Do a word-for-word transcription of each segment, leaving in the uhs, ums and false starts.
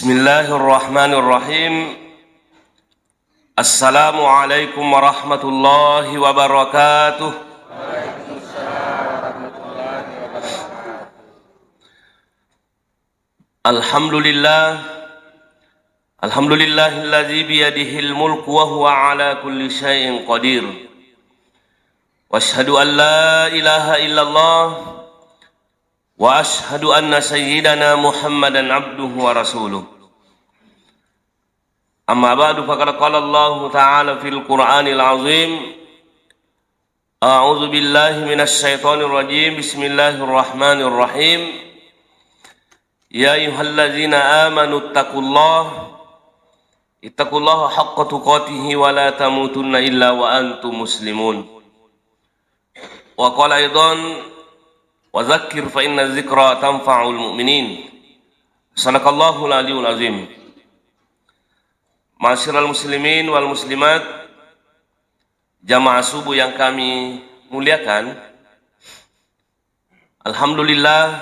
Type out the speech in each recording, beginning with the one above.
Bismillahirrahmanirrahim. Assalamualaikum warahmatullahi wabarakatuh. Alhamdulillah. Alhamdulillahilladzi biyadihil mulku wa huwa ala kulli syai'in qadir. Wa asyhadu an la ilaha illallah wa asyhadu anna sayyidana Muhammadan abduhu wa rasuluh. Amma ba'du, faqad qala Allahu ta'ala fil Qur'anil azim. A'udzu billahi minasy syaithanir rajim. Bismillahirrahmanirrahim. Ya ayyuhalladzina amanu ittaqullaha, ittaqullaha haqqa tuqatihi wa la tamutunna illa wa antum muslimun. Wa qala aidan, wa dzakkir fa inna dzikra tanfa'ul mu'minin. Sadaqallahul aliyul azim. Ma'asyiral muslimin wal muslimat, jamaah subuh yang kami muliakan, alhamdulillah,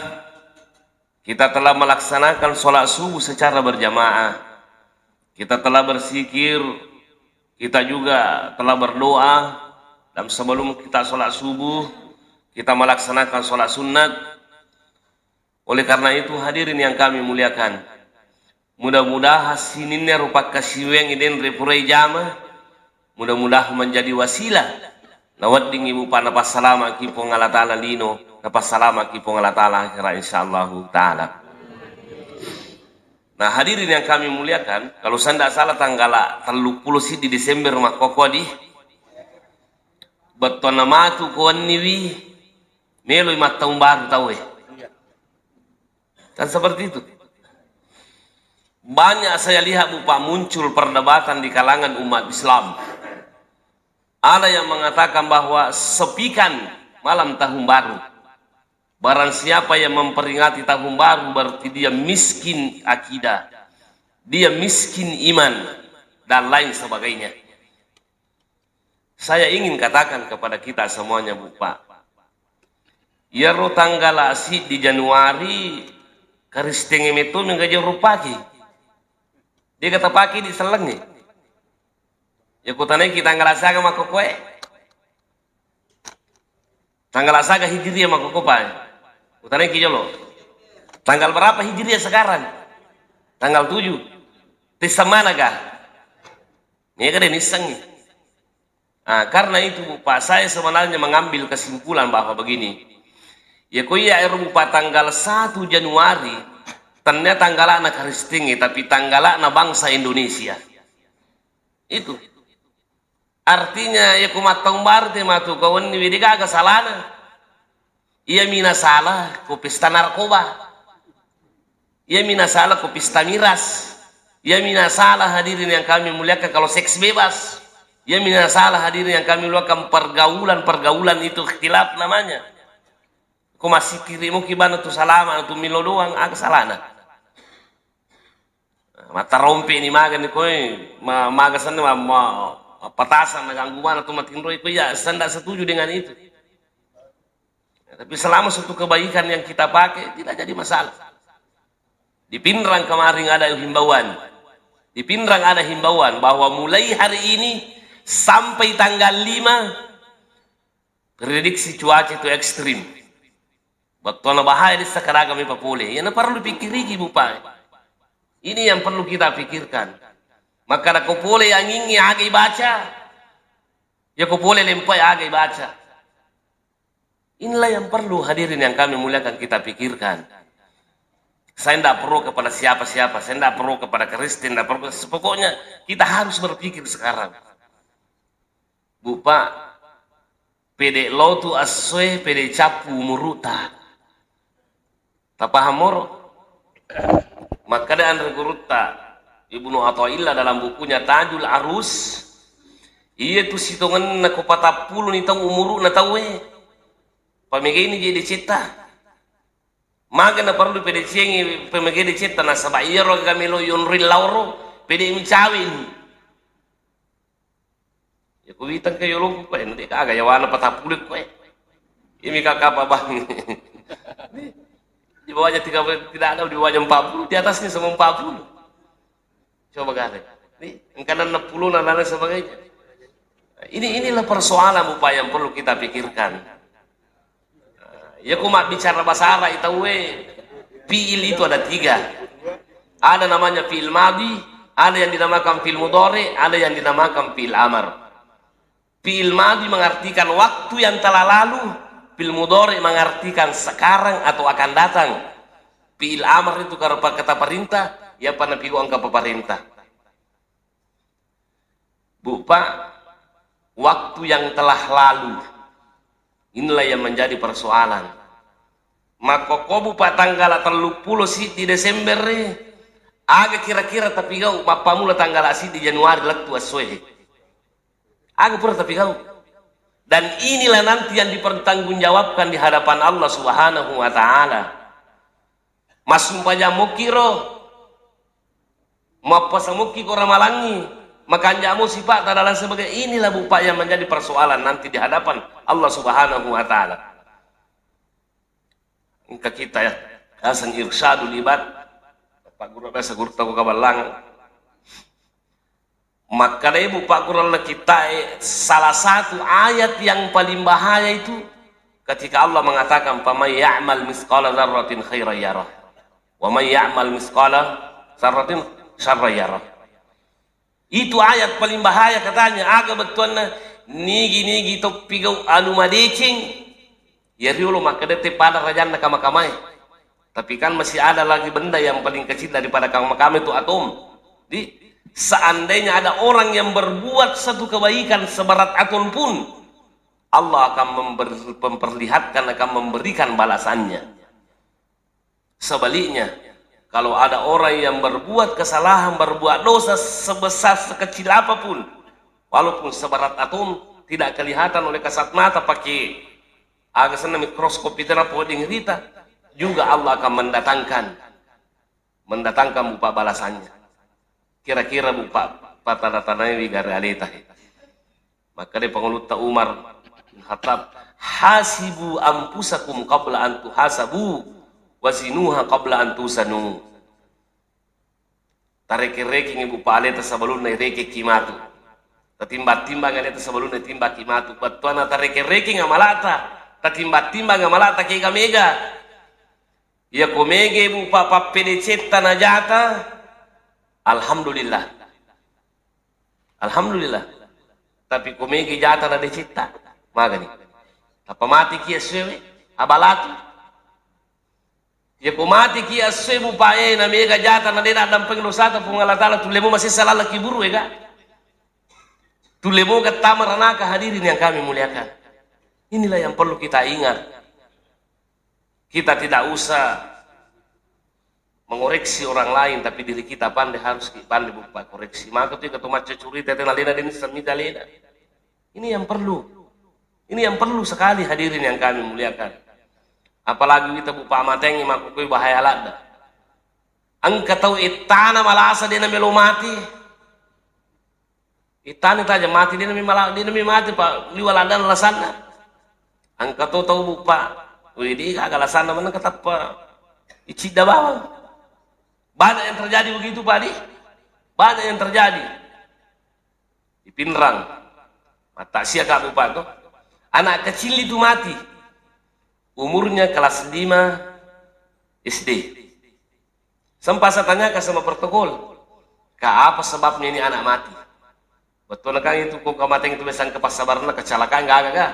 kita telah melaksanakan sholat subuh secara berjamaah. Kita telah berzikir, kita juga telah berdoa, dan sebelum kita sholat subuh, kita melaksanakan sholat sunat. Oleh karena itu, hadirin yang kami muliakan, mudah-mudahan sininna rupa kasiweng denre purai jama, mudah-mudahan menjadi wasilah nawedding ibu pa napassalamaki Puang Allah Ta'ala lino, napassalamaki Puang Allah Ta'ala akhirat, insyaallahu ta'ala. Nah, hadirin yang kami muliakan, kalau saya tidak salah tanggal tellu pulo siddi Desember makkoko di bettuanna matu ko wenniwi meloi mattaung baru tau e. Kan seperti itu. Banyak saya lihat, Bu, Pak, muncul perdebatan di kalangan umat Islam. Ada yang mengatakan bahwa sepikan malam tahun baru. Barang siapa yang memperingati tahun baru, berarti dia miskin akidah, dia miskin iman, dan lain sebagainya. Saya ingin katakan kepada kita semuanya, Bu, Pak. Iyaro tanggal siddi Januari, Kristen metto mega je ruppaki. Dia kata paki di sellengnge. Ya, kutanaiki tanggal siaga makkokkoe? Tanggal siaga Hijriah makkokkoe? Kutanaiki jolo. Tanggal berapa Hijriah sekarang? Tanggal tujuh. Tessa managa? Mega de nissengngi. Ah, karena itu, Bu, Pak, saya sebenarnya mengambil kesimpulan bahwa begini. Ya, ko iya ero, Bu, Pak, tanggal satu Januari, tennia tanggalana Kristen, tapi tanggalana bangsa Indonesia. Itu. Artinya, ya, ko mattaung baru te matu ko wenni, de gaga salana. Iya mina salah ko pesta narkoba. Iya mina salah ko pesta miras. Iya mina salah, hadirin yang kami muliakan, kalau seks bebas. Iya mina salah, hadirin yang kami muliakan, pergaulan-pergaulan itu khilaf namanya. Ko massikiri muki bana tu salama tu milo doang, aga salana? Mattarompe ni maga ni koe, ma-, maga senna ma-, ma-, patasan na ganggu mana tu matinroi, ko iya, saya ndak setuju dengan itu. Ya, tapi selama satu kebaikan yang kita pakai, tidak jadi masalah. Di Pinrang kemarin ada himbauan. Di Pinrang ada himbauan bahwa mulai hari ini sampai tanggal lima, prediksi cuaca itu ekstrim. Bettuanna bahaya dessa karaga mi papole. Iyana parellu pikkiriki, Bu, Pak. Ini yang perlu kita pikirkan. Makkada ko pole angingnge, aga ibaca. Ya, ko pole lempai, aga ibaca. Inilah yang perlu, hadirin yang kami muliakan, kita pikirkan. Saya tidak pro kepada siapa-siapa, saya tidak pro kepada Kristen, tidak pro, pokoknya kita harus berpikir sekarang. Bu, Pak, pede lotu assoe, pede cappu umuruta. Tapaham moro? Makkeda anre gurutta Ibnu Athaillah dalam bukunya Tajul Arus, iya tu sitongenna ko patappulo ni taung umuru'na tauwe, pamegaini je decetta. Maga na parellu pedeciangi pemege decetta, nasaba iyaro aga melo yonroi laoro, pede mi cawe ni. Ya, kuwitang ke yolongku koe, nanti ka aga yawana patappulo koe. Imi kakak pabang. Di bawahnya tiga puluh, tidak ada, di bawahnya empat puluh, di atasnya semua empat puluh. Coba gare. Ini engka enam puluh dan lain sebagainya. Ini, inilah persoalan, Bu, Pak, yang perlu kita pikirkan. Iya, ku mabbicara bahasa Arab itu, we, fi'il itu ada tiga. Ada namanya fi'il madhi, ada yang dinamakan fi'il mudhari, ada yang dinamakan fi'il amar. Fi'il madhi mengartikan waktu yang telah lalu, fi'il mudhari mengartikan sekarang atau akan datang. Fi'il amar itu karupa kata perintah, ya, pada pigo engka pemerintah. Bu, Pak, waktu yang telah lalu, inilah yang menjadi persoalan. Makkokko, Bu, Pak, tanggal telluppulo siddi Desember e, aga kira-kira tapigau mappamula tanggal siddi Januari lettu essoe? Aga pura tapigau? Dan inilah nanti yang dipertanggungjawabkan di hadapan Allah Subhanahu wa Ta'ala. Massumpajang mokki ro, mappuasa mokki ko ramalangi, makanja mo sipa'ta dan lain sebagainya. Inilah, Bu, Pak, yang menjadi persoalan nanti di hadapan Allah Subhanahu wa Ta'ala. Engka kita, ya, aseng irsyadul ibad, Pak Guru, biasa guru tahu kebalangan. Makkedai, Bu, Pak Guru, Allah kita, eh, salah satu ayat yang paling bahaya itu ketika Allah mengatakan, "Faman ya'mal misqala dzarratin khairan yarah, wa man ya'mal misqala dzarratin syarran yarah." Itu ayat paling bahaya katanya. Aga bettuanna? Nigi-nigi toppi gau anu madeceng, ya riolo makkeda te pada rajanna kama-kamae. Tapi kan masih ada lagi benda yang paling kecil daripada kama-kama itu, atom. Di, seandainya ada orang yang berbuat satu kebaikan seberat atom pun, Allah akan member-, memperlihatkan, akan memberikan balasannya. Sebaliknya, kalau ada orang yang berbuat kesalahan, berbuat dosa sebesar sekecil apapun, walaupun seberat atom, tidak kelihatan oleh kasat mata pakai aga senna mikroskop itu na poding rita, juga Allah akan mendatangkan, mendatangkan, Bu, Pak, balasannya. Kira-kira, Bu, Pak, patana-tanaiwi gare aleta he. Makkeda Pangulutta Umar bin Khattab, "Hasibu anfusakum qabla an tuhasabu, wa zinuha qabla an tuzanu." Tareke-rekengi, Bu, Pak, aleta sebelumna irekekki matu. Tatimbang-timbang aleta sebelumna timbakki matu. Bettuanna tareke-rekeng amalata, tatimbang-timbang amalata kega mega. Iya ko mega, Bu, Pak, pappedecetta najata, alhamdulillah. Alhamdulillah. Tapi ko mega jata nadecetta, magani. Tappa mati ki essoe, abalatu. Ya ko mati ki essoe, Bu, Pak, e, na mega jata na de naddampeng dosata, Puang Allah Taala tulle mo masessa laleng kuburu e, ga? Tulle mo gattama ranaka, hadirin yang kami muliakan. Inilah yang perlu kita ingat. Kita tidak usah mengoreksi orang lain, tapi diri kita pande, harus ki pande, Bu, Pak, koreksi. Maka tu katu macca curita tena lena den semita lena. Ini yang perlu. Ini yang perlu sekali, hadirin yang kami muliakan. Apalagi kita, Bu, Pak, matengi makkukui bahaya ladda. Engka tau ettana malasa dena melo mati. Ittani taja mati, dena mi mala-, dena mi mati, Pak, liwa ladana lasanna. Engka to tau, Bu, Pak. Wih, di aga lasanna meneng katappa. Icidda bawang. Banyak yang terjadi begitu, Pak, di. Banyak yang terjadi. Di Pinrang. Mata sia ka, Bu, Pak, to. Anak kecil itu mati. Umurnya kelas lima S D. Sempat saya tanyakan sama protokol, "Kak, apa sebabnya ini anak mati?" Betul kan itu, kok kematian itu biasa ke passabaranna kecelakaan, gak, gak, gak.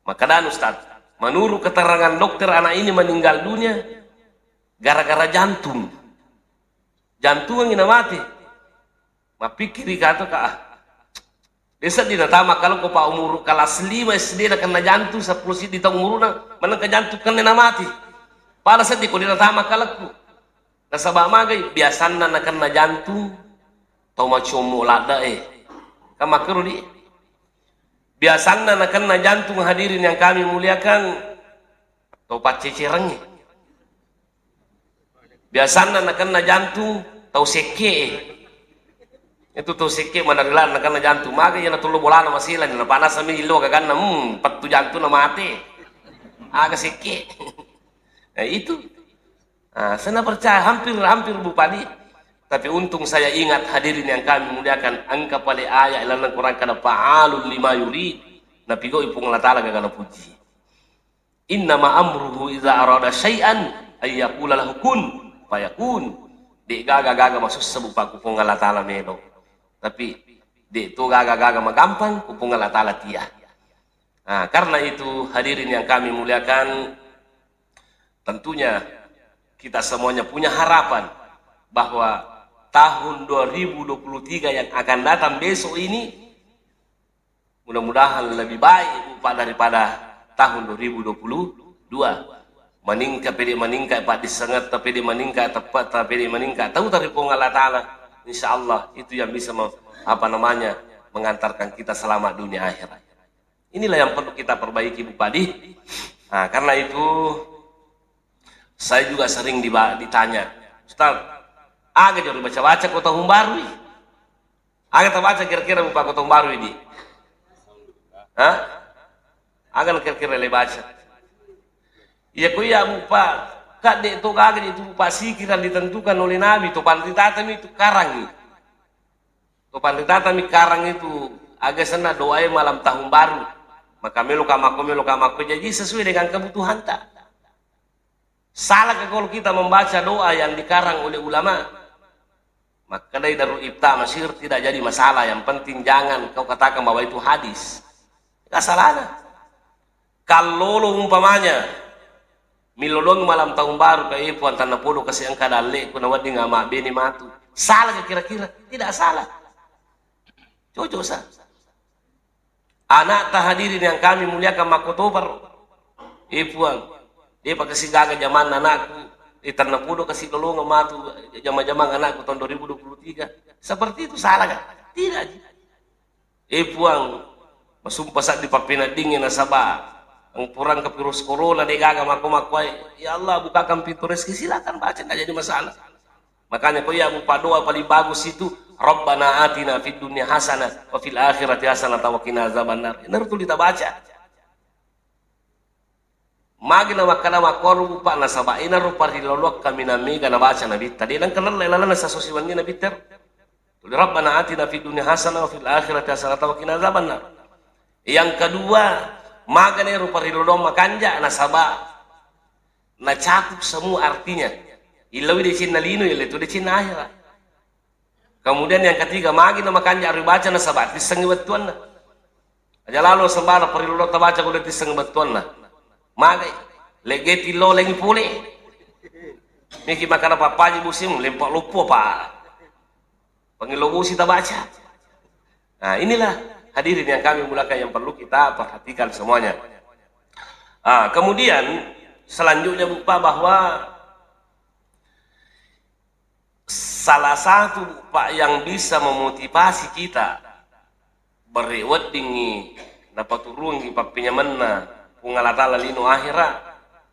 Maka dan Ustaz, menurut keterangan dokter, anak ini meninggal dunia gara-gara jantung. Jantung yang mati. Mappikiri ka to, Kak, ah. De' sedding natama kalekku, Pak, umuru kelas lima S D nakenna jantung, seppulo siddi taung umuruna, menengka jantung kenne namati. Pada sedding ko de' natama kalekku. Nasaba magai, biasanna nakenna jantung tau macommo ladde e. Kan makkero di? Biasanna nakenna jantung, hadirin yang kami muliakan, tau paccecerengnge. Biasanna nakenna jantung tau sekke e. Itu tau sekke manarila nakenna jantung. Maga iya natollo bolana masilani, napanasami illo gaganna, hmm, pettu jantung na mate. Aga sekke. Nah, itu. Ah, sena percaya, hampir, hampir, Bu Padi. Tapi untung saya ingat, hadirin yang kami muliakan, engka pale ayat lalang Quran kada fa'alul lima yurid, napigau'i Puang Allah Ta'ala gaga napuji. Innama amruhu idza arada syai'an ayyakula lahu kun fayakun. De' gaga-gaga masussa, Bu, pa ku Puang Allah Ta'ala melo. Tapi de' to gaga-gaga magampang ku Puang Allah Ta'ala tia. Nah, karena itu, hadirin yang kami muliakan, tentunya kita semuanya punya harapan bahwa tahun dua ribu dua puluh tiga yang akan datang besok ini mudah-mudahan lebih baik, Bu, pa, daripada tahun dua ribu dua puluh dua. Meningkat, pede meningkat, paddissengetta pede meningkat, teppetta pede meningkat, tau tari Puang Allah Ta'ala. Insya Allah itu yang bisa me-, apa namanya, mengantarkan kita selamat dunia akhirat. Inilah yang perlu kita perbaiki, Bu, Padi. Nah, karena itu saya juga sering diba-, ditanya, "Ustaz, aga jaro baca-baca ko tahun baru i? Aga tabaca kira-kira, Bu, pa, ko tahun baru ini?" Hah? Aga kira-kira le baca? Iya, ko iya, Bu, pa, kadde to gaga itu, Bu, pa, sikiran ditentukan oleh Nabi, to panritata mi itu karang itu. To panritata mi karang itu, aga senna doae malam tahun baru. Maka melo ka makko, melo ka makko, jadi sesuai dengan kebutuhanta. Salahkah kalau kita membaca doa yang dikarang oleh ulama? Makkedai Darul Ifta Mesir, tidak jadi masalah, yang penting jangan kau katakan bahwa itu hadis. Enggak salahnya. Kallolo umpamanya millolong malam tahun baru, ka, "Eh, Puang, tanna podo kasi engka dalle'ku, nawedding ama bene matu." Salahkah kira-kira? Tidak salah. Cocok sa. Anakta, hadirin yang kami muliakan, makkotoparo, "Eh, Puang, depa kasi gaga jamanna anakku, eh, tanna podo kasi lolongeng matu jama-jamang anakku tahun dua ribu dua puluh tiga." Seperti itu salahkah? Tidak ji. "Eh, Puang, masumpa saddi pappeneddingnge nasaba engka virus corona, de gaga makko-makkoe." Ya Allah, bukakan pintu rezeki, silakan baca, nggak jadi masalah. Makanya ko iya, Bu, pa, doa paling bagus itu, "Rabbana atina fid dunya hasanah wa fil akhirati hasanah wa qina azabannar." Ina tuli tabaca. Magi na makkeda makkoaro, Bu, pa, nasaba inaro pariloloang kaminang mega nabaca Nabitta. De nengka lella lalenna sasosi wenni Nabitta. Tuli, "Rabbana atina fid dunya hasanah wa fil akhirati hasanah wa qina azabannar." Yang kedua, magana ero pariloloang makanja, nasaba nacakup semua artinya. Illawi decenna lino, yalletu decenna akhirat. Kemudian yang ketiga, magi na makanja ribaca nasaba tissengngi wettuanna. Aja lalo sembarang pariloloang tabaca ko de tissengngi wettuanna. Magai, legge tillo lengi pole. Miki makkeda pappaji musim, lempa loppo, Pak. Pangillo bosi tabaca. Nah, inilah, hadirin yang kami muliakan, yang perlu kita perhatikan semuanya. Ah, kemudian selanjutnya, Bu, pa, bahwa salah satu, Bu, pa, yang bisa memotivasi kita, bere weddingngi napaturungi pappenyamenna Puang Allah Ta'ala lino akhirat,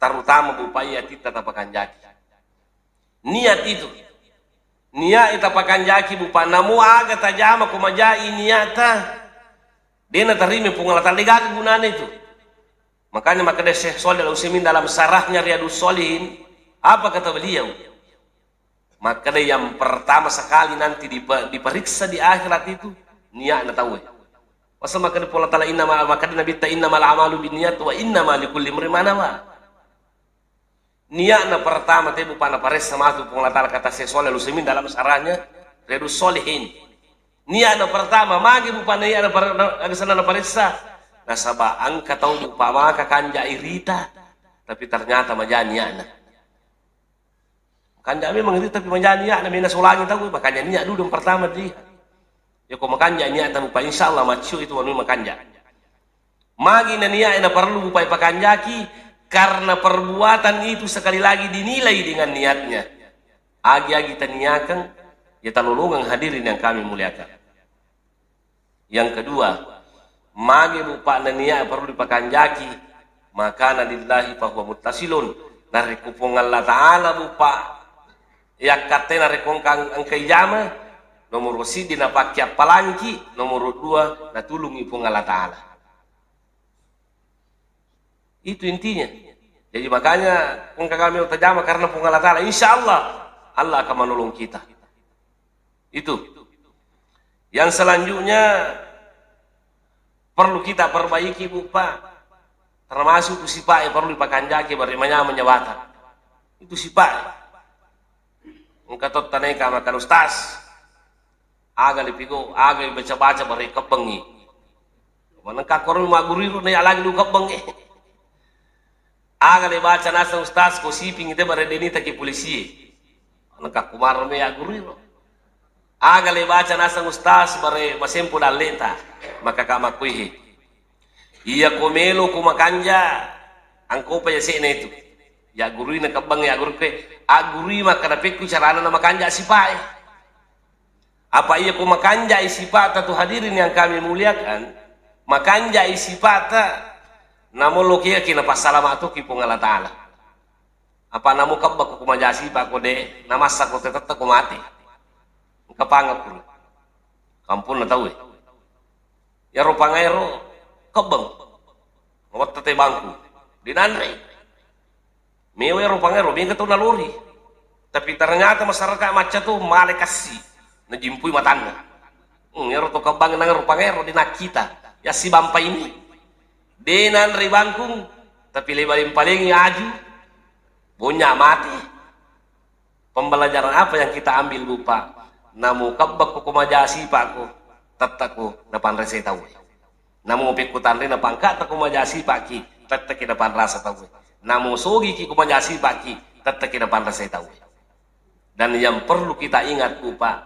terutama, Bu, pa, iya atitta tapakanjaki. Niat itu. Niat ita pakanjaki, Bu, pa, namo aga tajama ko majai niatta, de natarima Puang Allah Ta'ala, de gaga gunana itu. Makanya makkeda Syekh Shalih Al-Utsaimin dalam syarahnya Riyadus Shalihin, apa kata beliau? Makkeda yang pertama sekali nanti dipe-, diperiksa di akhirat itu niatna tauwe. Masa makkeda Puang Allah Ta'ala, "Innama," makkeda Nabitta, "Innamal a'malu binniyat wa innama likulli imri'in ma nawa." Niatna pertama te, Bu, pa, naparessa matu Puang Allah Ta'ala, kata Syekh Shalih Al-Utsaimin dalam syarahnya Riyadus Shalihin. Niatna pertama, magi, Bu, pa, niatna per-, na-, aga senna naparessa? Nasaba engka tau, Bu, pa, maka kanja irita, tapi ternyata maja niatna. Kanja memang irita, tapi maja niatna, mena solangi tau, makanja niat dulu yang pertama di. Ya, ko makanja niat tau, Bu, pa, insya Allah maciu itu wanu makanja. Magi na niat na perlu, Bu, pa, pakanjaki, karena perbuatan itu sekali lagi dinilai dengan niatnya. Agi-agi taniakan, ya talolongang, hadirin yang kami muliakan. Yang kedua, magi, Bu, pa, na niat perlu dipakanjaki, makana lillahi fahuwa muttasilun. Narekko Puang Allah Ta'ala, Bu, pa, yakkatte narekko engka, engka ijama, nomoro siddi napakkiappalangki, nomoro dua natulungi Puang Allah Ta'ala. Itu intinya. Jadi makanya engka kami tajama karena Puang Allah Ta'ala. Insya Allah, Allah akan menolong kita. Itu. Yang selanjutnya perlu kita perbaiki, Bu, Pak. Termasuk tu sifat yang perlu dipakanjaki, bari manyameng nyawata. Itu sifat. Engka to taneka makan ustaz. Aga le pigo, aga le baca-baca, bari kebbengi. Manengka koro magguru iro na lagi lu kebbengi. Aga le baca naseng ustaz ko siping te, bare denita ki polisi. Nengka kumaro me ya guru iro. Aga le baca naseng ustaz, bare masempo dalleta. Maka ka makkuihi. Iya ko melo ko makanja, angkopa ya sekna itu. Ya guru na kebbang ya guru ke, agurui maka dapekku carana na makanja sipae. Apa iya ko makanjai sipata tu hadirin yang kami muliakan, makanjai sipata, namo lokiaki napassalama toki Puang Allah Ta'ala. Apa namo kebba ko kumaja sipa ko de, namassa ko tetetta ko mate. Engka pangakku. Kampung na tau e. Yaro pangaero kebbeng. Wetta te bangku. Dinanre. Mewa ero pangero, mega to nalori. Tapi ternyata masyarakat macca tu male kassi, najimpui matanna. Hmm, ero to kabbang nang ero pangero dinakkita. Ya si bampa ini. De nanre bangkung, tapi lebaling paling aju. Bonya mati. Pembelajaran apa yang kita ambil, Bu, Pak? Namo kebbekko ko maja sipakko, tettekko napanresai tauwe. Namo pekko tanrena pangka'ta ko maja sipa'ki, tetteki napanrasa tauwe. Namo sogiki ko maja sipa'ki, tetteki napanrasai tauwe. Dan yang perlu kita ingat, Bu, Pak,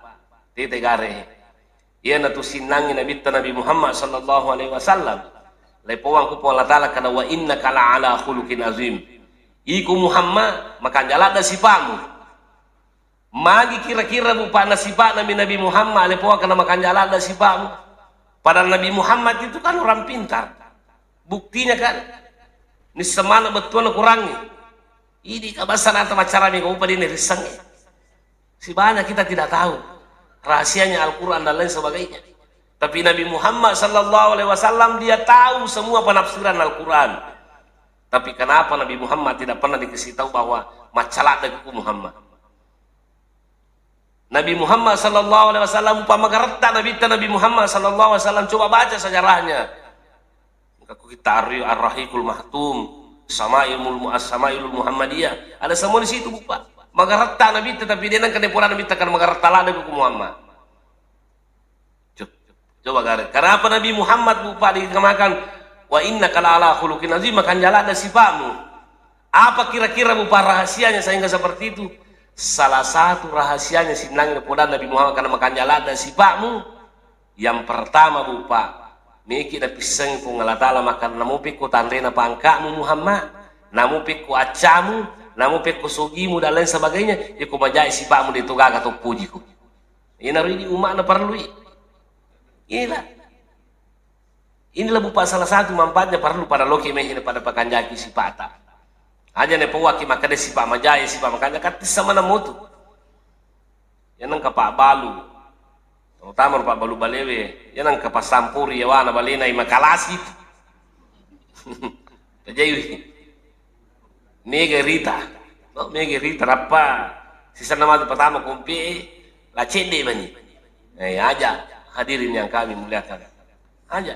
tete gare, iyanatu sinnangi Nabitta Nabi Muhammad sallallahu alaihi wasallam. Lepoang ku Puang Allah Ta'ala kana, "Wa innaka la'ala khuluqin azim." Iku Muhammad, makanja ladda sipa'mu. Magi kira-kira, Bu, Pak, na sipa'na mi Nabi Muhammad, lepoang kana makanja ladda sipa'mu. Padahal Nabi Muhammad itu kan orang pintar. Buktinya kan, nissemana bettuanna kurangi. Idi kabasa nata maccara mi ko upa dini rissengnge. Si banyak kita tidak tahu rahasianya Al-Quran dan lain sebagainya. Tapi Nabi Muhammad sallallahu alaihi wasallam, dia tahu semua penafsiran Al-Quran. Tapi kenapa Nabi Muhammad tidak pernah dikasih tahu bahwa macca ladda ku Muhammad? Nabi Muhammad sallallahu alaihi wasallam, upama garetta Nabitta Nabi Muhammad sallallahu alaihi wasallam, coba baca sejarahnya. Engka ku kitta Ar-, Ar-Rahiqul Mahtum, Sama'ilul Mu-, As-Sama'ilul Muhammadiyah. Ada semua di situ, Bu, Pak. Magaretta Nabitta, tapi de nengka de pura Nabitta kan magaretta ladda ku Muhammad. Co-, coba gare. Kenapa Nabi Muhammad, Bu, Pak, dikamakan, "Wa innaka la'ala khuluqin azim," makanja ladda sipa'mu. Apa kira-kira, Bu, Pak, rahasianya sehingga seperti itu? Salah satu rahasianya sinnang podan Nabi Muhammad karena makanja ladda sipa'mu. Yang pertama, Bu, Pak, meki napissengi Puang Allah Ta'ala makkana, "Namo pekko tanrena pangka'mu Muhammad, namo pekko accamu, namo pekko sogimu dan lain sebagainya, iko majai sipa'mu de to gaga to pujiku." Inaro idi umma'na parellui. Inilah. Inilah, Bu, Pak, salah satu manfaatnya parellu pada loki mehe pada pakanjaki sipata. Aja ne pawaki makkeda sipa majae, sipa makanja, kattissa maneng motu. Yaneng kapa balu. Terutama rupa balu balewe, yaneng kapa sampuri yawana balena i makalasi. Tajaiwi. Mega rita. Oh, mega rita, nappa sisenna matu pertama kompe, la cedde bani. Eh, aja, hadirin yang kami muliakan. Aja.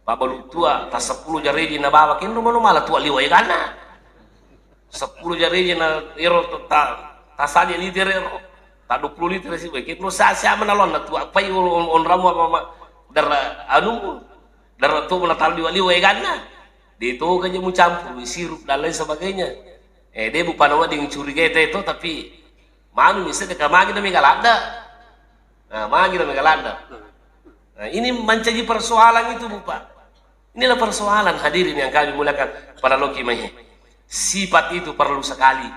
Pabbalu tua, ta seppulo jareji na bawa, kenro mano mala tua liwa egana. Seppulo jareji na ero ta, ta saja liter ero. Ta dua puluh liter si, kenro sa, sa mana lon na tua, pai on, on, on ramu apa, apa, dara anu, dara tu mana tal liwa-liwa egana. De toga je mucampur sirup dan lain sebagainya. Eh, de bu panawa ding curiga itu, itu, tapi manu misalnya kamagi na mega ladda. Nah, magi na mega ladda. Nah, ini menjadi persoalan itu, Bu, Pak. Inilah persoalan, hadirin yang kami muliakan, para loki maihe. Sifat itu perlu sekali.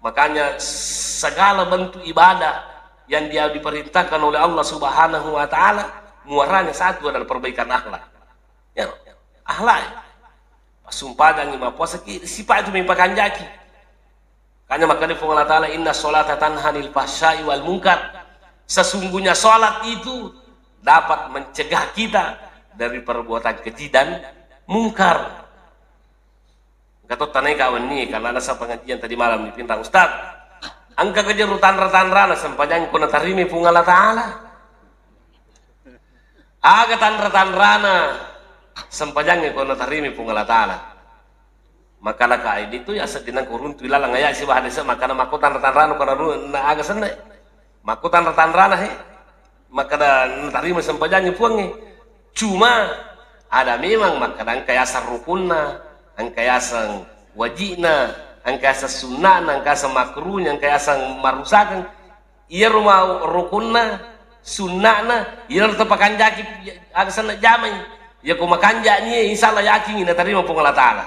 Makanya segala bentuk ibadah yang dia diperintahkan oleh Allah Subhanahu wa Ta'ala, muaranya satu adalah perbaikan akhlak. Ya, akhlak. Pasumpajangi, mappuasaki, sifat itu mempakanjaki. Makanya makkeda Puang Allah Ta'ala, "Inna sholata tanha 'anil fahsya'i wal munkar." Sesungguhnya salat itu dapat mencegah kita dari perbuatan keji dan mungkar. Engka to tanai kawenni, karena ada sa pengajian tadi malam di Pinrang, Ustaz. Engka kejeru tanra-tanrana sempajang ko natarimai Puang Allah Ta'ala? Aga tanra-tanrana sempajang ko natarimai Puang Allah Ta'ala? Makkada ka idi tu ya seddinang ko runtu ilalang aya siba hadis makkada makko tanra-tanrana ko na aga senne. Makko tanra-tanrana he. Makkada natarima sempajangnge Puangnge. Cuma ada memang makkada engka yaseng rukunna, engka yaseng wajikna, engka yaseng sunnana, engka yaseng makruhnya, engka yaseng marusakeng. Iyaro ma-, rukunna, sunnana, iyaro tapakanjaki aga senna jamai. Iya ko makanjani, insya Allah yakin natarima Puang Allah Ta'ala.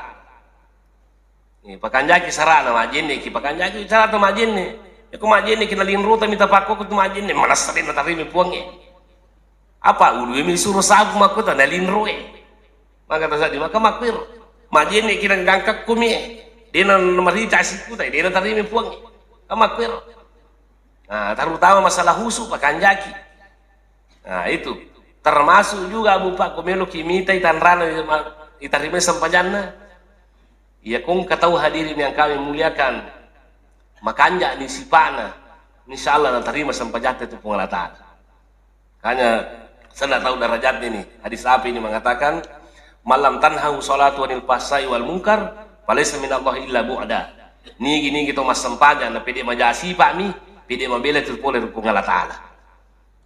Eh, pakanjaki sarana majenne ki, pakanjaki sarata majenne. Iyako majenne ki nalinrota mita pakko tu majenne, manessa de natarimi Puangnge. Apa ulu mi suruh sabu makkuta nalinroe. Maka tasadi maka makkuiro. Majenne ki nagangkakku mi. Dena marita sikku tai, dena tarimi Puangnge. Makkuiro. Nah, terutama masalah husu pakanjaki. Nah, itu. Termasuk juga Abu Pak ko meloki mitai tanrana itarimai sempajanna. Iya kong katau hadirin yang kami muliakan, makanja ni sipana, insya Allah natarima sempajatta tu Puang Allah Ta'ala. Makanya saya nggak tahu derajatnya ini. Hadis apa ini mengatakan, "Malam tanhahu salatu anil fahsai wal munkar, falaisa minallahi illa bu'da." Nigi-nigi to massempajang, na pede maja sipa'mi, pede mabela tu pole ri Puang Allah Ta'ala.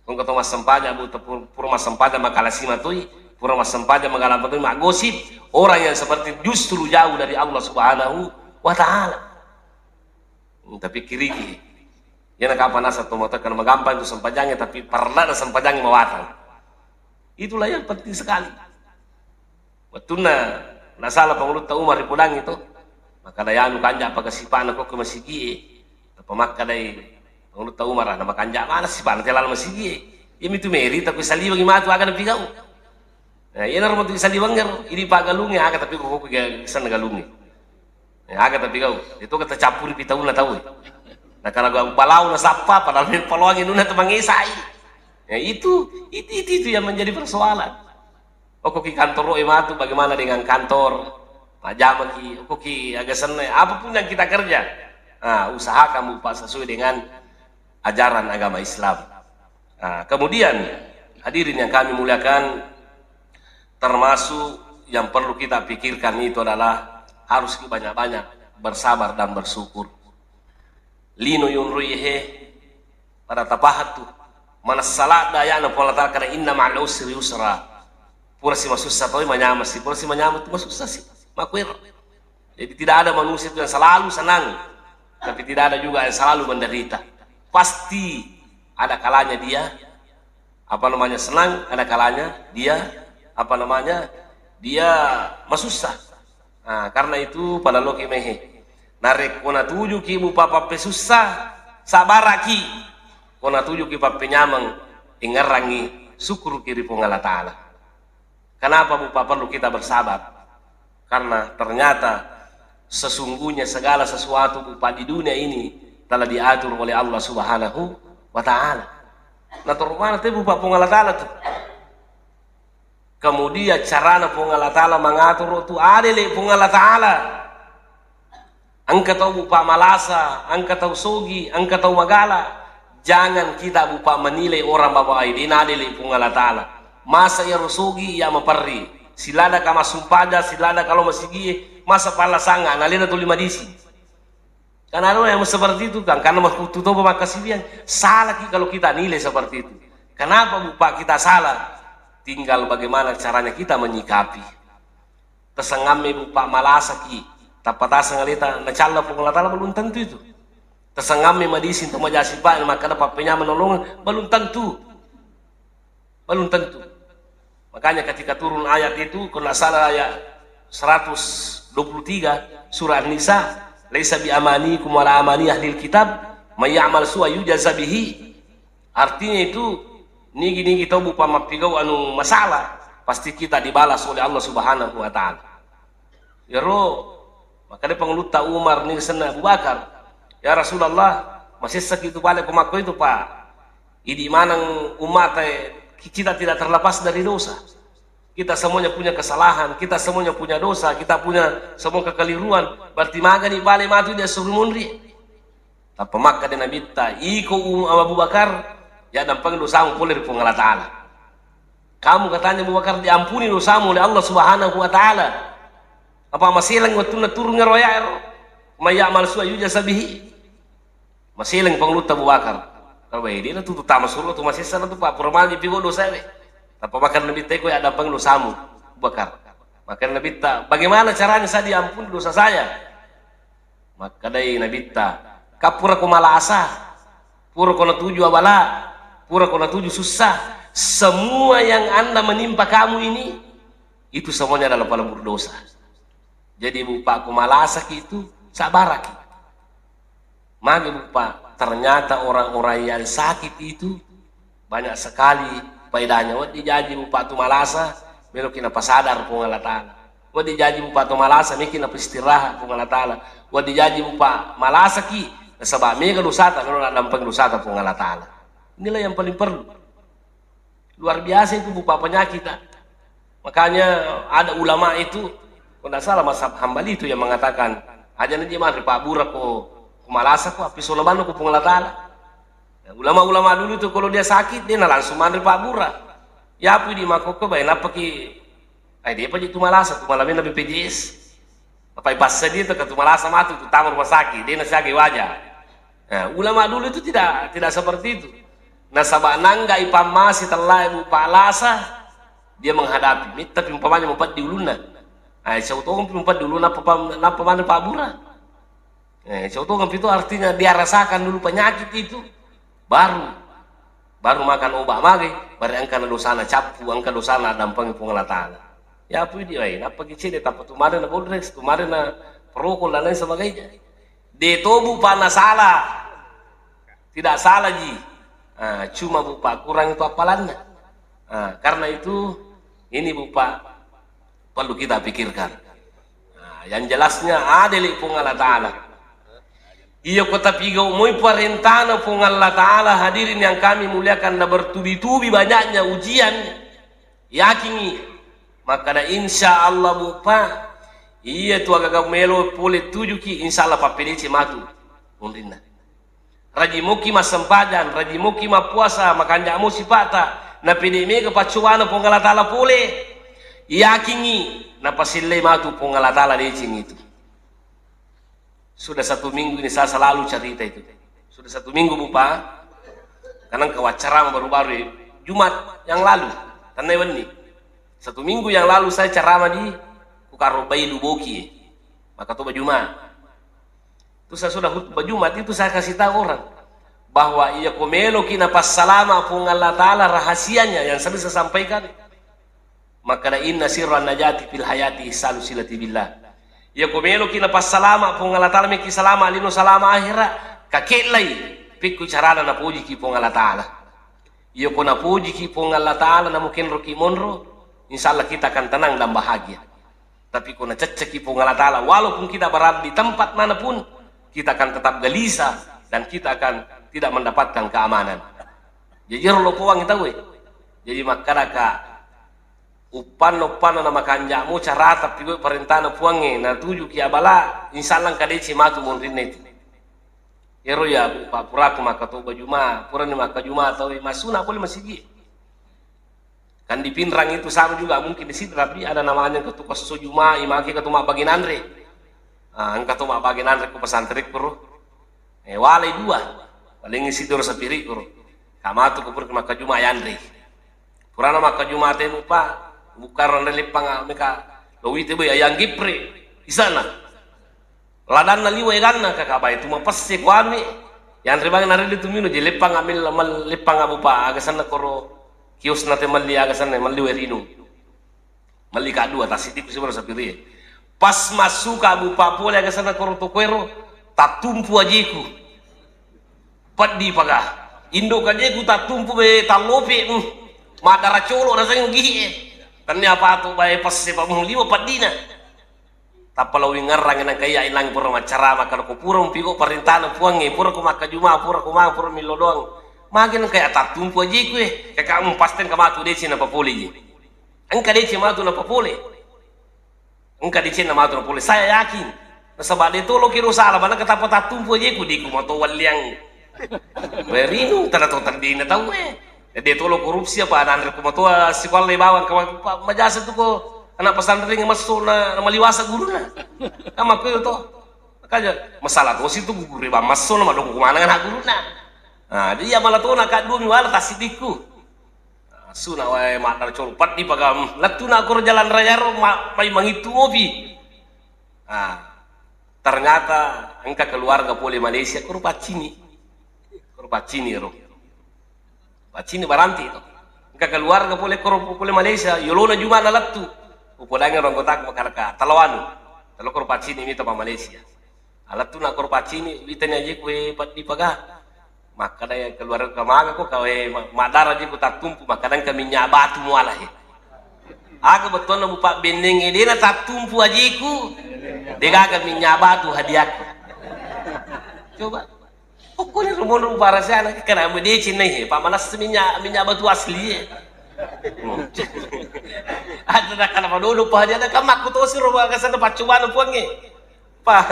Engka to massempajang, Bu, te-, pur-, pura massempajang makalasi matoi, pura massempajang makalapa toi, maggosip. Orang yang seperti justru jauh dari Allah Subhanahu wa Ta'ala. Hmm, tapi kiriki. Yana kapa nasa to mata kana magampang itu sempajangnya, tapi parna sempajangnya mawatang. Itulah yang penting sekali. Wettunna nasala Pangulutta Umar ripodangngi to, makkada yanu kanja pakasipana kokko masigie, tappa makkadai Pangulutta Umar, na makanja mana sipana te laleng masigie. Iyami tu meri tapi saliwengi matu aga napigau. Nah, iyanaro matu saliwengngero, idi pagalungnge aga tapi kokko ga senna galungnge. Ya, aga tapi kau, itu kata campuri pitauna tau. Nah, kalau gua balau na sappa, padahal paloang inuna temangesai. Ya, itu, itu, itu, itu yang menjadi persoalan. Okoki kantor e matu, bagaimana dengan kantor? Majamaki, okoki aga senna, apapun yang kita kerja. Nah, usahakan Bapak sesuai dengan ajaran agama Islam. Nah, kemudian, hadirin yang kami muliakan, termasuk yang perlu kita pikirkan itu adalah harus banyak-banyak bersabar dan bersyukur. Lino yunrui he, pada tapahat tu. Mana salah dayana Puang Allah Ta'ala kada inna ma'al usri yusra. Pura si masussa toi manyameng si, pura si manyameng tu masussa si. Makuero. Jadi tidak ada manusia itu yang selalu senang, tapi tidak ada juga yang selalu menderita. Pasti ada kalanya dia, apa namanya, senang, ada kalanya dia, apa namanya, dia masussa. Nah, karena itu pada loki mehe. Narekko natujuki mupa pappesussa, sabaraki. Ko natujuki pappenyameng, ingerrangi, syukuruki ri Puang Allah Ta'ala. Kenapa, Bu, Pak, perlu kita bersabar? Karena ternyata sesungguhnya segala sesuatu, Bu, Pak, di dunia ini telah diatur oleh Allah Subhanahu wa Ta'ala. Nah, terus mana tuh, Bu, Pak, Puang Allah Ta'ala tuh? Kemudian carana Puang Allah Ta'ala mengatur tu adele Puang Allah Ta'ala. Engka tau, Bu, Pak, malasa, engka tau sogi, engka tau magala. Jangan kita, Bu, Pak, menilai orang bahwa, "Ai, de' nadele' Puang Allah Ta'ala. Masa iyaro sogi iya maperri? Siladaka massumpaja, siladaka lo masigie, masa palla sanga, nalena tuli madisi." Karena ada orang yang seperti itu, kan, karena makutu toba makkasiwiang. Salahki kalau kita nilai seperti itu. Kenapa, Bu, Pak, kita salah? Tinggal bagaimana caranya kita menyikapi. Tasengamme, Bu, Pak, malasaki, tappa taseng aleta nacalla Puang Allah Ta'ala, belum tentu itu. Tasengamme madising to majasi, Pak, makkada pappenyameng nolong, belum tentu. Belum tentu. Makanya ketika turun ayat itu, kalau nggak salah ayat seratus dua puluh tiga, surah An-Nisa, "Laisa bi amanikum wala amani ahlil kitab, may ya'mal su'a yujza bihi." Artinya itu, nigi-nigi tau, Bu, Pak, mappigau anu masalah, pasti kita dibalas oleh Allah Subhanahu wa Ta'ala. Iyaro, makkeda Pangulutta Umar ni senna Abu Bakar, "Ya Rasulullah, masessaki tu pale ko makko itu, Pak. Idi maneng ummata, kita tidak terlepas dari dosa. Kita semuanya punya kesalahan, kita semuanya punya dosa, kita punya semua kekeliruan. Berarti magani pale matu dia suruh munri." Tappa makkeda Nabitta, "Iko um-, Abu Bakar, ya dampeng dosamu pole ri Puang Allah Ta'ala." Kamu katanya Abu Bakar diampuni dosamu oleh Allah Subhanahu wa Ta'ala. Apa maselang wettunna turung ero aya'ero? "May ya'mal su'a yujza bihi." Maselang pangulutta Abu Bakar. Kalau bae dia tutu tama surga tu masessa tu Pak, pura mani pigo dosa we. Tappa makkeda Nabitta, "Iko ya dampeng dosamu, Abu Bakar." Makkeda Nabitta, "Bagaimana caranya saya diampuni dosa saya?" Makkedai Nabitta, "Ka pura ko malasa, pura ko natuju abala, pura ko natuju sussa, semua yang anda menimpa kamu ini, itu semuanya adalah pelebur dosa. Jadi, Bu Pak, ko malasaki itu, sabaraki." Magi, Bu Pak, ternyata orang-orang yang sakit itu banyak sekali faedahnya. Wedding jaji, Bu Pak, tu malasa, meloki napasadar Puang Allah Ta'ala. Wedding jaji, Bu Pak, tu malasa, meki napistirahat Puang Allah Ta'ala. Wedding jaji, Bu Pak, malasaki, nasaba mega dosata, melo naddampeng dosata Puang Allah Ta'ala. Inilah yang paling perlu. Luar biasa itu, Bu Pak, penyakit, ah. Makanya ada ulama itu, kalau nggak salah mazhab Hambali itu yang mengatakan, "Aja nanti manre Pak Bura ko, ko malasa ko, api solamanno ko Puang Allah Ta'ala." Nah, ulama-ulama dulu itu kalau dia sakit, dia na langsung manre Pak Bura. Ya, api di makoko, bae, nappa ki, ai, dia paja tu malasa, tu malamnya B P J S. Apa ipassadia tu katu malasa matu tu tama rumah sakit, dena siaga waja. Nah, ulama dulu itu tidak, tidak seperti itu. Nasaba nangga ipammasi tellae, Bu Pak, lasa, dia menghadapi. Mitta pi umpamanya mupeddi ulunna. Nah, siaga tongeng pi mupeddi ulunna, nappa pam-, nappa manre Pak Bura. Eh, siaga tongeng pi tu artinya dia rasakan dulu penyakit itu. Baru, baru makan obat mage, baru engka na dosana cappu, engka dosana dampeng Puang Allah Ta'ala. Ya, api di, wai, nappa ki cede, tappa tu mare na bodres, tu mare na perokok dan lain sebagainya. De tobu pa na salah. Tidak salah ji. Ah, cuma, Bu Pak, kurang itu appalanna. Ah, karena itu, ini, Bu Pak, perlu kita pikirkan. Nah, yang jelasnya adil Puang Allah Ta'ala. Iya ko tapigau moi parentana Puang Allah Ta'ala, hadirin yang kami muliakan, na bertubi-tubi banyaknya ujian, yakingi, makkada insya Allah, Bu Pak, iya tu agaga melo pole tujuki, insya Allah pappedece matu munrinna. Rajing moki massempajang, rajing moki mappuasa, makanja mo sipata, napede mega paccobana Puang Allah Ta'ala pole, yakingi, napasellai matu Puang Allah Ta'ala deceng itu. Sudah satu minggu ini saya selalu cerita itu. Sudah satu minggu, Bu Pak, karena engka waccarama baru-baru, Jumat yang lalu, tennai wenni. Satu minggu yang lalu saya ceramah di Kukaro Bailu Boki, Makkatoba Jumat. Itu saya sudah khutbah Jumat, itu saya kasih tahu orang bahwa iya ko meloki napassalama Puang Allah Ta'ala, rahasianya yang sering saya sampaikan, makkada inna sirran najati fil hayati ihsanu silati billah. Iya ko meloki napassalama Puang Allah Ta'ala, meki salama lino, salama akhira, kakellai pikku carana napojiki Puang Allah Ta'ala. Iya ko napojiki Puang Allah Ta'ala, namukenroki monro, insya Allah kita akan tenang dan bahagia. Tapi ko nacecceki Puang Allah Ta'ala, walaupun kita berada di tempat mana pun, kita akan tetap gelisah dan kita akan tidak mendapatkan keamanan. Jaji ero lo Puang tauwe. Jadi makkadaka, uppanna-uppanna na makanja'mu carata pigau parentana Puangnge, natujuki abala, insya Allah engka deceng matu monrinna itu. Ero ya, Bu Pak, puraku makkatoba Juma, purani makkajuma tauwe, massuna pole masigi. Kan di Pinrang itu sama juga, mungkin di sini, tapi ada namanya ketu kesso Juma, imake ketu mabbage nanre. Ah, engka to mabbage nanre ku pesantren kuro. Eh, walai dua. Paling isi doro sapiri kuro. Kamatu ku pura makkajuma yanre. Purana makkajuma temu, Pak, bukan ronde leppang, ah, meka lowite boy ayang gepre. Di sana. Ladanna liwa eganna, kaka bae tu mapesse ku anu, yanre bang narede tu mino je leppang amil mal-, leppang abu pa agasanna koro kiosna te melli agasanna melli werino. Melli ka dua, tasiti ku sebelum sapiri. Pas massuka abu pa pole agasanna koro tokoero, tattumpu ajeku. Peddi paga. Indo kajeku tattumpu be tallope, mm. Madara colo rasanya gihi e. Tania patu bae pesse pa, mm, liwa peddina. Tappa lo wingerrang nang kaya ilang pura maccarama, kalau ko pura mpigo parentana Puangnge, pura ko makkajuma, pura ko ma, pura millo doang. Magi nang kaya tattumpu ajeku e, kaka mumpasteng ka matu deceng na papole je. Engka deceng matu na papole. Engka deceng na matu na pole. Saya yakin. Nasaba de tolo kiro sala, mana ketapa tattumpu aja ku diku mato walliang. Berinu tana to tandina tau e. De tolo korupsi apa nanre ku mato sikualla bawang ka, pa-, majasa tu ko anak pesantren masso na, na maliwasa guruna. Kama ko to. Makanya masalah to situ guru ba masso na madoko kumana anak guruna. Nah, dia malah to na kadua mi wala tasidikku. Nah, suna wae maddar colo peddi pagam. Lettu na koro jalan raya ro ma-, mai mangittu mopi. Ah, ternyata engka keluarga pole Malaysia, koro paccini. Koro paccini ro. Paccini baranti to. Engka keluarga pole koro pole Malaysia, yolona jumana lettu. Upodangi ro anggotaku makkadaka, "Talo anu, talo koro paccini mita pa Malaysia." Alettu na koro paccini, witani aje kue peddi paga. Makkada keluarga maga ko kawe ma-, madara aje ku tattumpu, makkada engka minyak batu muala he. Aga bettuanna mupa benneng edena tattumpu ajeku, degaga minyak batu hadiahku. Coba. Pokoknya rumono muparasana kena medecin nih, Pak Manas minyak, minyak batu asli ya. Hmm. Ada nak kana madodo pa dia ada kamakku tosi ro bagasana paccobana puangnge. Pa,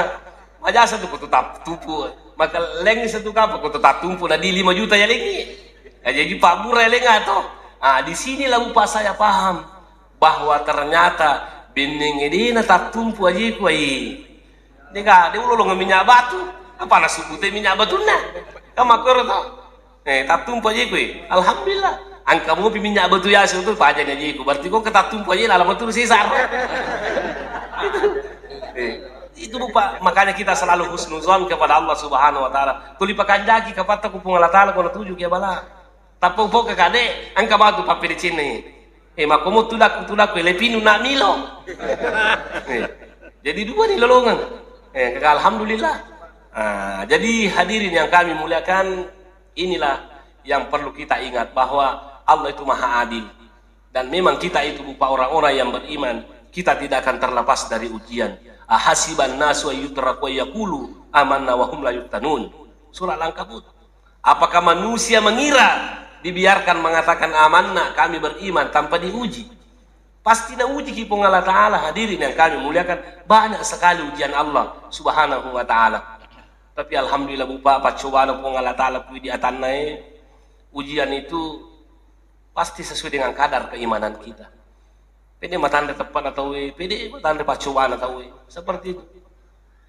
majasa tu kutu tap-, tupu. Maka leng satu kapa kutu tattumpu na di lima juta ya lengi. Ya, jadi Pak Bura ya lenga to. Ah, di sinilah Bapak saya paham bahwa ternyata benneng edena tattumpu ajeku ai. Dega, de ulolong minyak batu. Apa na subute minyak batunna? Kama koro to. Eh, tattumpu ajeku e. Alhamdulillah. Engka mopi minyak batu yaseng tu pajani ajeku. Berarti ko engka tattumpu aje lala metu sesar. Itu. Eh, itu Bapak, makanya kita selalu husnuzon kepada Allah Subhanahu wa taala. Tuli pakanjaki kapatta ku Puang Allah Taala ko natuju ki bala. Tappa upoka kade, engka batu pappedecenna. Eh, makomo tudakku, tudakku, lepinu na milo. Eh, jadi dua ni lolongang. Eh, kaka alhamdulillah. Ah, jadi hadirin yang kami muliakan, inilah yang perlu kita ingat bahwa Allah itu maha adil. Dan memang kita itu berupa orang-orang yang beriman, kita tidak akan terlepas dari ujian. Ahasiban nasu ayyutraku ayyakulu amanna wa hum la yuftanun. Surah Al-Ankabut. Apakah manusia mengira dibiarkan mengatakan amanna, kami beriman tanpa diuji? Pasti naujiki Puang Allah Ta'ala, hadirin yang kami muliakan, banyak sekali ujian Allah Subhanahu wa Ta'ala. Tapi alhamdulillah, Bapak, paccobana Puang Allah Ta'ala kui di atanna e, ujian itu pasti sesuai dengan kadar keimanan kita. Pede matanre teppana tauwe, pede matanre paccobana tauwe. Seperti itu.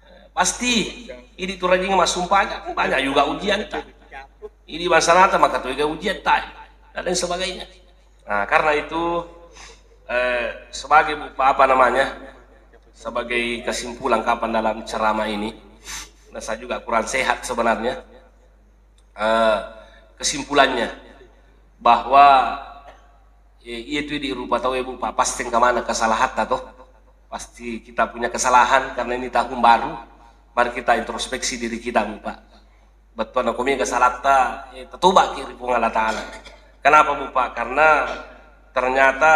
Eh, pasti, idi tu rajing massumpajang, banyak juga ujian ta. Idi bangsa nata, maka tu juga ujian ta. Dan lain sebagainya. Nah, karena itu, eh, sebagai bu-, apa namanya, sebagai kesimpulan kapan dalam ceramah ini, nah, saya juga kurang sehat sebenarnya. Eh, kesimpulannya, bahwa, eh, iya tu di rupa tau, Ibu, Pak, pasti engka mana kesalahan ta, toh. Pasti kita punya kesalahan karena ini tahun baru. Mari kita introspeksi diri kita, Bu, Pak. Bettuanna ko mega salatta, eh, tatobaki ri Puang Allah Ta'ala. Kenapa, Bu, Pak? Karena ternyata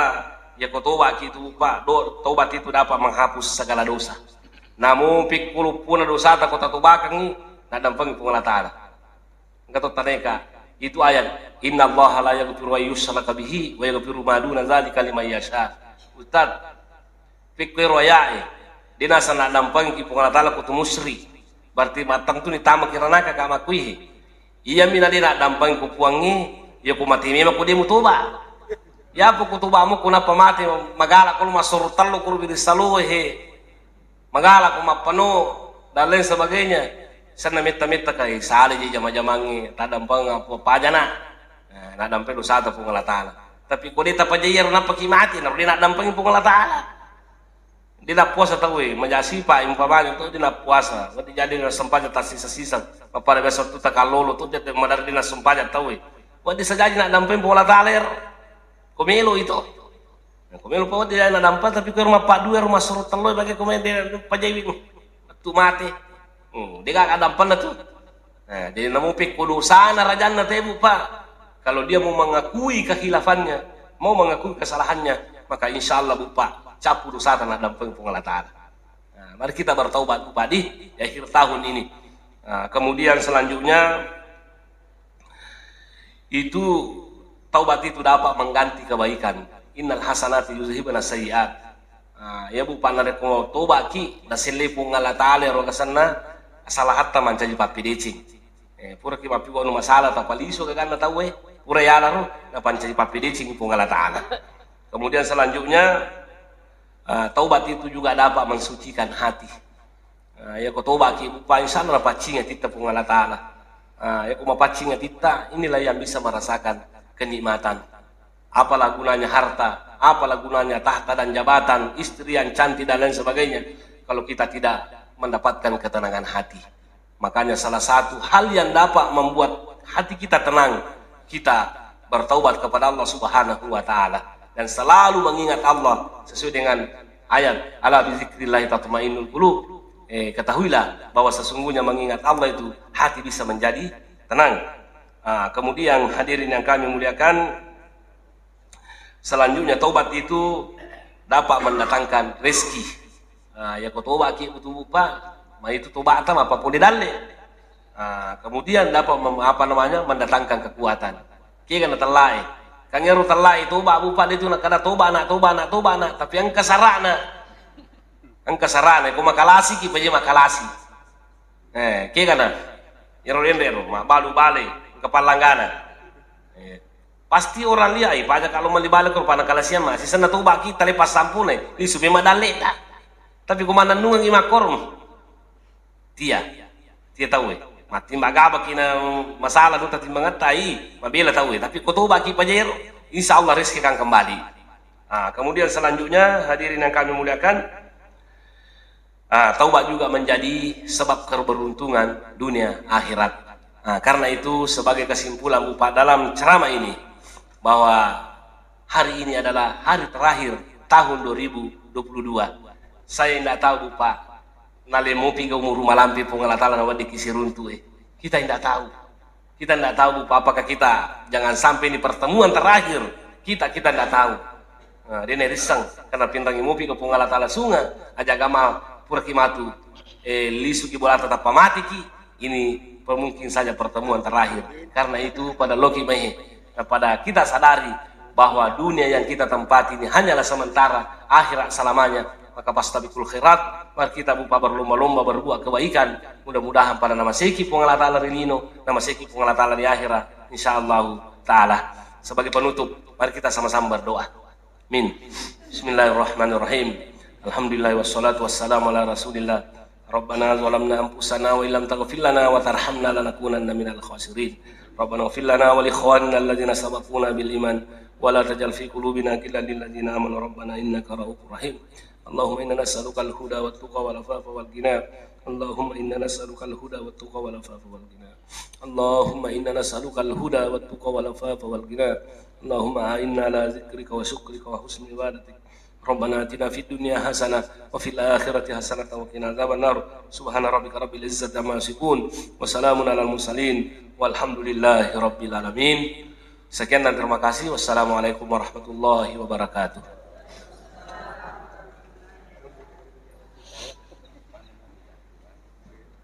ya ko tobaki itu, Bu, Pak, do-, tobat itu dapat menghapus segala dosa. Namu pikkulu puna dosata ko tatobakangi, naddampengi Puang Allah Ta'ala. Engka to taneka, itu ayat, "Innallaha la yaghfiru an yushraka bihi wa yaghfiru ma duna dzalika liman yasha." Ustaz, pikko ero ayat e, de naseng naddampengki Puang Allah Ta'ala ko tu musyrik. Berarti mattentu ni tama ki ranaka ka makkuihe. Iyami na de naddampengki ko Puangnge, ya ko mate memang ko de mutoba. Ya apa ko tobamu ko nappa mate magala ko massoro tello ko rubiri salohe. Magala ko mappano dan lain sebagainya. Senna metta-metta kai, sale je jama-jamangnge, taddampeng apa pajana. Nah, naddampeng dosata Puang Allah Ta'ala. Tapi ko de tapajai ero nappaki mati, naro de naddampengi Puang Allah Ta'ala. De nappuasa tau e, majasipa umpamanya tu de nappuasa. Wedding jadi nassempajang tassisa-sisa. Mappada biasa tu takallolo tu de madar de nassempajang tau e. Wedding sajaji naddampeng Puang Allah Ta'ala ero. Ko melo itu. Nah, ko melo pa wedding naddampeng, tapi ko ero mappaddua ero massoro tello bage ko mende pajaiwi. Tu mate. Hmm, de gaga dampengna tu. Nah, jadi namu pekko dosana rajanna tebu, Pak. Kalau dia mau mengakui kehilafannya, mau mengakui kesalahannya, maka insya Allah, Bu, Pak, capu dosata naddampeng Puang Allah Ta'ala. Nah, mari kita bertaubat, Bu, Pak, di, di akhir tahun ini. Nah, kemudian selanjutnya, itu taubat itu dapat mengganti kebaikan. Innal hasanati yuzhibna sayyiat. Nah, iya, Bu, pa narekko tobaki, nasellei Puang Allah Ta'ala ero gasanna asalahatta mancaji pappedeceng. Eh, puraki mappiwa anu masalah tapalisu gaganna tauwe, pura yalaro napancaji pappedeceng Puang Allah Ta'ala. Kemudian selanjutnya, eh, taubat itu juga dapat mensucikan hati. Nah, iya ko tobaki, Bu, pa, insya Allah napaccing atitta Puang Allah Ta'ala. Nah, iya ko mapaccing atitta, inilah yang bisa merasakan kenikmatan. Apalah gunanya harta, apalah gunanya tahta dan jabatan, istri yang cantik dan lain sebagainya, kalau kita tidak mendapatkan ketenangan hati. Makanya salah satu hal yang dapat membuat hati kita tenang, kita bertaubat kepada Allah Subhanahu wa Ta'ala dan selalu mengingat Allah sesuai dengan ayat, "Ala bizikrillahi tatmainnul qulub." Eh, ketahuilah bahwa sesungguhnya mengingat Allah itu hati bisa menjadi tenang. Ah, kemudian, hadirin yang kami muliakan, selanjutnya, taubat itu dapat mendatangkan rezeki. Ah, iya ko tobaki, Bu, tu, Bu, pa, ma itu tobata mapapole dalle. Ah, kemudian dapat mem-, apa namanya, mendatangkan kekuatan. Kega na tellae. Kan ero tellae toba, Bu, pa, de tu nakkeda toba na, toba na, toba na, tapi engka sarana. Engka sarana, ko makalasiki, paja makalasi. Eh, kega na? Ero enre ro, mabbalu bale, engka pallanggana. Eh, pasti orang lihat, "Ih, paja kalau meli bale ko rupanna kalasiang, ma sisenna tobaki, tale passampune, lisu memang dalle ta." Tapi ko manennungengi makkoro, tia, tia tauwe. Mati magabaki na masalah do tatimbangetta, i, mabela tauwe. Tapi ko tobaki paja ero, insya Allah rezeki akan kembali. Ah, kemudian selanjutnya, hadirin yang kami muliakan, ah, taubat juga menjadi sebab keberuntungan dunia akhirat. Ah, karena itu, sebagai kesimpulan, Bu, pa, dalam ceramah ini, bahwa hari ini adalah hari terakhir tahun dua ribu dua puluh dua. Saya tidak tahu, Bu, pa, nale mopi ga umur malampe Puang Allah Ta'ala naweddikki siruntu, eh. Kita tidak tahu. Kita tidak tahu, Bu, apakah kita, jangan sampai ini pertemuan terakhir kita, kita tidak tahu. Nah, de narisseng, karena pinrangi mopi ga Puang Allah Ta'ala sunga, aja gama puraki matu, eh, lisuki bolata tappa matiki, ini mungkin saja pertemuan terakhir. Karena itu, pada loki mehe, kepada kita sadari bahwa dunia yang kita tempati ini hanyalah sementara, akhirat selamanya. Maka fastabiqul khairat, mari kita, Bu, pa, berlomba-lomba berbuat kebaikan. Mudah-mudahan pada namaseki Puang Allah Ta'ala ri lino, namaseki Puang Allah Ta'ala ri akhirat, insyaallahu ta'ala. Sebagai penutup, mari kita sama-sama berdoa. Amin. Bismillahirrahmanirrahim. Alhamdulillah wassalatu wassalamu ala Rasulillah. Rabbana zalamna anfusana wa illam taghfir lana wa tarhamna lanakunanna minal khasirin. Rabbana ighfir lana wa li ikhwanina alladzina sabaquna bil iman wa la taj'al fi qulubina ghillan lil ladzina amanu rabbana innaka raufur rahim. Allahumma inna nas'aluka al-huda wa tuqa wal afafa wal ghina. Allahumma inna nas'aluka al-huda wa tuqa wal afafa wal ghina. Allahumma inna nas'aluka al-huda wa tuqa wal afafa wal ghina. Allahumma a'inna ala zikrika wa syukrika wa husni ibadatik. Rabbana atina fid dunya hasanah wa fil akhirati hasanah wa qina adzaban nar. Subhana rabbika rabbil izzati amma yasifun. Wa salamun alal mursalin. Walhamdulillahi rabbil alamin. Sekian dan terima kasih. Wassalamualaikum warahmatullahi wabarakatuh.